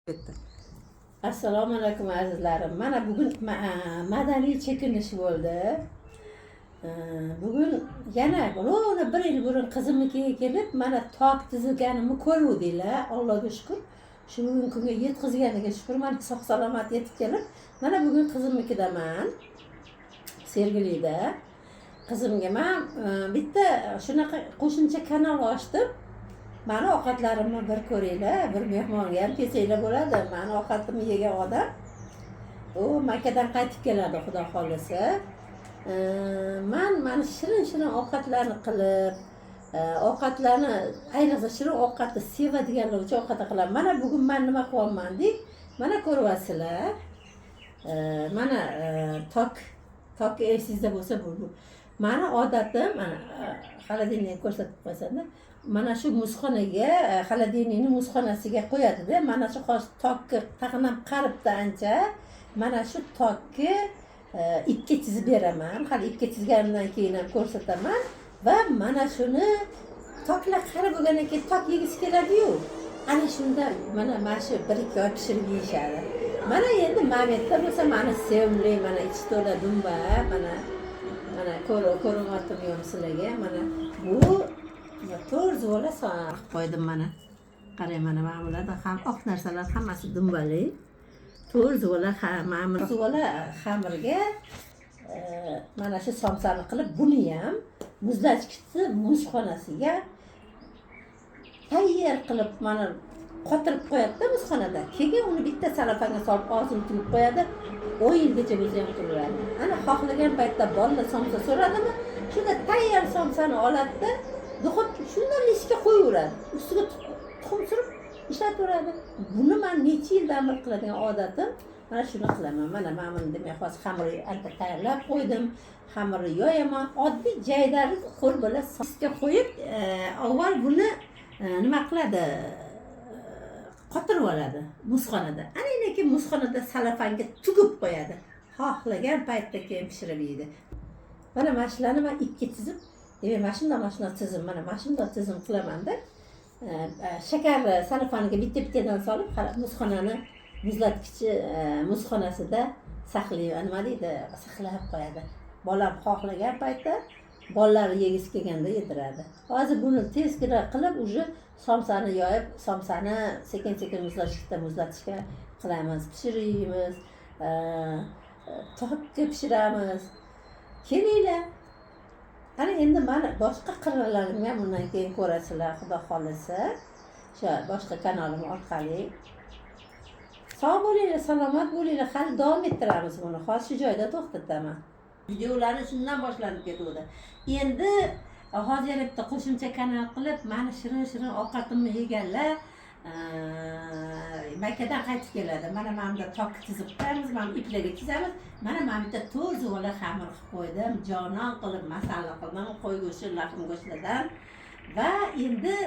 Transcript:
Ketdi. Assalomu alaykum, azizlarim. Mana bugun madaniy chekinish bo'ldi. Bugun yana ровно bir yil burun qizimnikiga kelib, mana tok tizilganimni ko'ruvdinglar. Allohga shukur, shu bugungi kunga yetkazganiga shukur. Mana sog' salomat yetib kelib, mana bugun qizimnikidaman, Sergelida. Qizimga man bitta shunaqa qo'shimcha kanal ochdim. Mani ovqatlarimni bir ko'ringlar, bir mehmonga ham kelsanglar bo'ladi. Mani ovqatimni yegan odam u Makkadan qaytib keladi, xudo xohlasa. Man mana shirin shirin ovqatlarni qilib, ovqatlarni, ayniqsa shirin ovqatni sevadiganlar uchun ovqat qilaman. Mana bugun man nima qilyapman deng, mana ko'ryapsizlar. Mana tok esingizda bo'lsa, bu mani odatim. Mana холодильник ko'rsatib qo'ysanda, mana shu muzxonaga, холодильник ni muzxonasiga qo'yadida. Mana shu hozir tokki tag'in ham qaribdi ancha. Mana shu tokki ipga chizib beraman. Hali ipga chizganimdan keyin ham ko'rsataman. Va mana shuni toklar qari bo'lgandan keyin tok yegisi keladiyu, ana shunda mana shu 1-2 oy pishirib yeyishadi. Mana endi momentda bo'lsa, mani sevimli, mana ichi to'la dumba. Mana ko'rinyaptimi, yo'qmi sizlarga? Mana bu to'rt zuvala qilib qo'ydim. Mana qarang, mana bularda ham oq narsalar hammasi dumbali. To'rt zuvala, mana bu zuvala xamirga mana shu somsani qilib, buni ham muzlatgichni muzxonasiga tayyor qilib, mana qotirib qo'yadida muzxonada. Keyin uni bitta salofanga solib, og'zini tugib qo'yadi. 10 yilgacha bo'lsa ham turaveradi. Ana xohlagan paytda bolalar somsa so'radimi, shunda tayyor somsani oladida, duxovka shundan listga qo'yaveradi, ustiga tuxum surib ishlataveradi. Buni man necha yildan beri qiladigan odatim, mana shuni qilaman. Mana buni, demak, hozir xamirni ancha tayyorlab qo'ydim. Xamirni yoyaman, oddiy jaydari qo'l bilan listga qo'yib, avval buni nima qiladi, qotirib oladi muzxonada. Ana keyin muzxonada salofanga tugib qo'yadi, xohlagan paytda keyin pishirib yeydi. Mana shularni man ipga chizib, demak, mana shundoq tizim, mana shundoq tizim qilamanda, shakarni salofaniga bitta bittadan solib, muzxonani muzlatgichi muzxonasida saqlay, nima deydi, saqlab qo'yadi. Bolam xohlagan paytda, bolalari yegisi kelganda yediradi. Hozir buni tezgina qilib, уже somsani yoyib, somsani sekin sekin muzlatgichda muzlatishga qilamiz, pishirib, tokka pishiramiz. Kelinglar, ana endi mani boshqa qirralarimni ham undan keyin ko'rasizlar, xudo xohlasa, o'sha boshqa kanalim orqali. Sog' bo'linglar, salomat bo'linglar. Hali davom ettiramiz buni, hozir shu joyda to'xtataman. Videolarni shundan boshlanib ketuvdi. Endi hozir yana bitta qo'shimcha kanal qilib, mani shirin shirin ovqatimni yeganlar Makkadan qaytib keladi. Mana bunda tok chizib qo'yamiz, mana bu iplarga chizamiz. Mana bitta to'rt zuvala xamir qilib qo'ydim, jonon qilib masala qildim, qo'y go'shti, lahm go'shtidan. Va endi